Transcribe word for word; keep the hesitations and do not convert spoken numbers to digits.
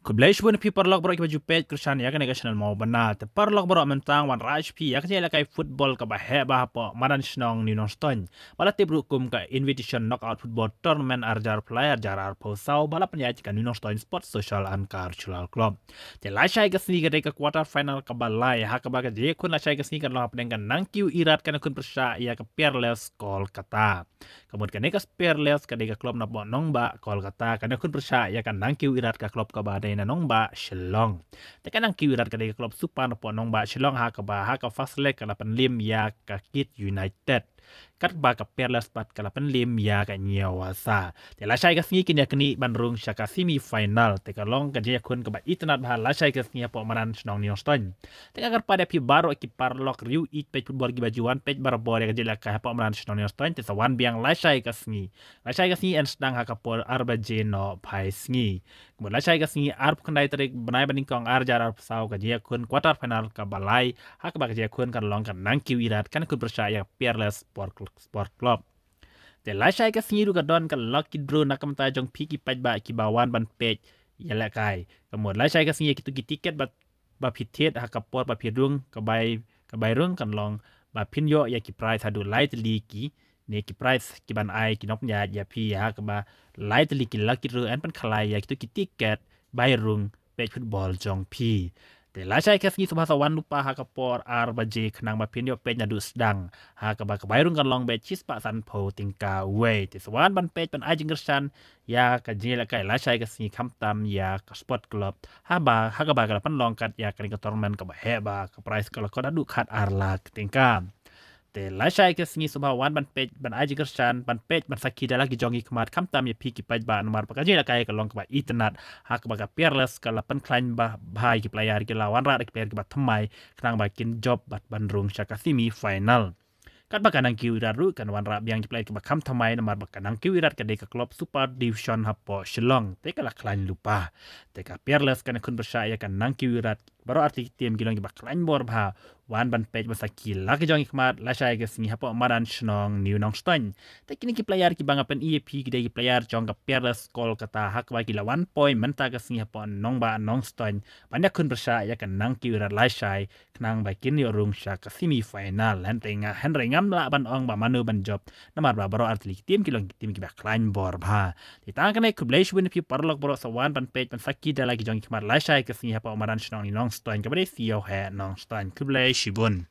Khublei shibun ïa phi paralok baroh kiba ju peit kyrshan ïa kane ka channel Mawbana. Te paralok baroh, mynta ngan wanrah sha phi ïa ka jingïalehkai football kaba heh bha hapoh madan shnong New Nongstoiñ, ba la tip ruh kum ka Invitation Knockout Football Tournament ar hajar arphew lai ar hajar arphew saw, ba la pynïaid da ka New Nongstoiñ Sports Social and Cultural Club. Te lashai ka sngi ka dei ka quarter final kaba lai, ha kaba ka jingïakhun lashai ka sngi kan long hapdeng ka Nangkiew Irat kan ïakhun pyrshah ïa ka Peerless Kolkata. Ka mut kane ka Peerless ka dei ka club na poh nongbah Kolkata, kan ïakhun pyrshah ïa ka Nangkiew Irat, ka club kaba dei na nongbah Shillong. Te ka Nangkiew Irat ka dei ka club super na poh nongbah Shillong, ha kaba ha ka first leg ka la pynliem ïa ka Kit United, katba ka Peerless pat ka la pynliem ïa ka Nyiawasa. Te lashai ka sngi kin ïaknieh ban rung sha ka semi final. Te ka long ka jingïakhun kaba itynnad bha lashai ka sngi hapoh madan shnong New Nongstoiñ. Te nga kyrpad ïa phi baroh ki paralok riew ïeit peit football kiba ju wan peit barabor ïa ka jingïalehkai hapoh madan shnong New Nongstoiñ, te sa wan biang lashai ka sngi. Lashai ka sngi yn sdang ha ka por ar baje nohphai sngi. Ka mut lashai ka sngi arphew khyndai tarik bnai ba nyngkong ar hajar arphew saw, ka jingïakhun quarter final kaba lai, ha kaba ka jingïakhun kan long ka Nangkiew Irat kan ïakhun pyrshah ïa ka Peerless Sport, Sport Club. Te lashai ka sngi ruh ka don ka lucky draw na ka bynta jong phi ki paidbah kiba wan ban peit ïalehkai. Ka mut lashai ka sngi kito ki tiket ba, ba phi thied ha ka por ba phi rung ka bai, ka bai rung kan long ba phin ïoh ïa ki prize haduh lai tylli ki, ne ki prize kiban ai ki nongpynïaid ïa phi, ha kaba lai tylli ki lucky draw yn pynkhalai ïa kito ki tiket bai rung peit football jong phi. Te lashai ka sngi sngewbha sa wan lypa ha ka por ar baje khnang ba phin ïoh peit naduh sdang, ha kaba ka bai rung kan long beit shispah sanphew tyngka uwei. Te sa wan ban peit ban ai jingkyrshan ïa ka jingïalehkai lashai ka sngi khamtam ïa ka sport club, haba ha kaba ka la pynlong kat ïa kane ka tournament kaba heh bha, ka prize ka la kot haduh khat ar lak tyngka. Te lashai ka sngi sngewbha wan ban peit ban ai jingkyrshan, ban peit ban sakhi da la ki jong ki khmat khamtam ïa phi ki paidbah, namar ba ka jingïalehkai ka long kaba itynnad, ha kaba ka Peerless ka la pynkhlaiñ bha, bha ïa ki player, ki la wanrah da ki player kiba thymmai khnang ba kin jop bad ban rung sha ka semi final. Katba ka Nangkiew Irat ruh kan wanrah biang ki player kiba kham thymmai, namar ba ka Nangkiew Irat ka dei ka club super division hapoh Shillong, te ka la khlaiñ lypa. Te ka Peerless kan ïakhun pyrshah ïa ka Nangkiew Irat, baroh artylli ki team ki long kiba khlaiñ bor bha. Wan ban peit ban sakhi la ki jong ki khmat lashai ka sngi hapoh madan shnong New Nongstoiñ. Te kine ki player kiba nga pyni ïa phi ki dei ki player jong ka Peerless Kolkata, ha kaba ki la wan poi mynta ka sngi hapoh nongbah Nongstoiñ ban ïakhun pyrshah ïa ka Nangkiew Irat lashai, khnang ba kin ïoh rung sha ka semi final. Hynrei nga, hynrei ngam lah ban ong ba mano ban jop, namar ba baroh artylli ki team ki long ki team kiba khlaiñ bor bha. Te tang kane, khublei shibun ïa phi paralok baroh, sa wan ban peit ban sakhi da la ki jong ki khmat lashai ka sngi hapoh madan shnong New Nongstoiñ kaba dei Syiewheh Nongstoiñ. Khublei shibun.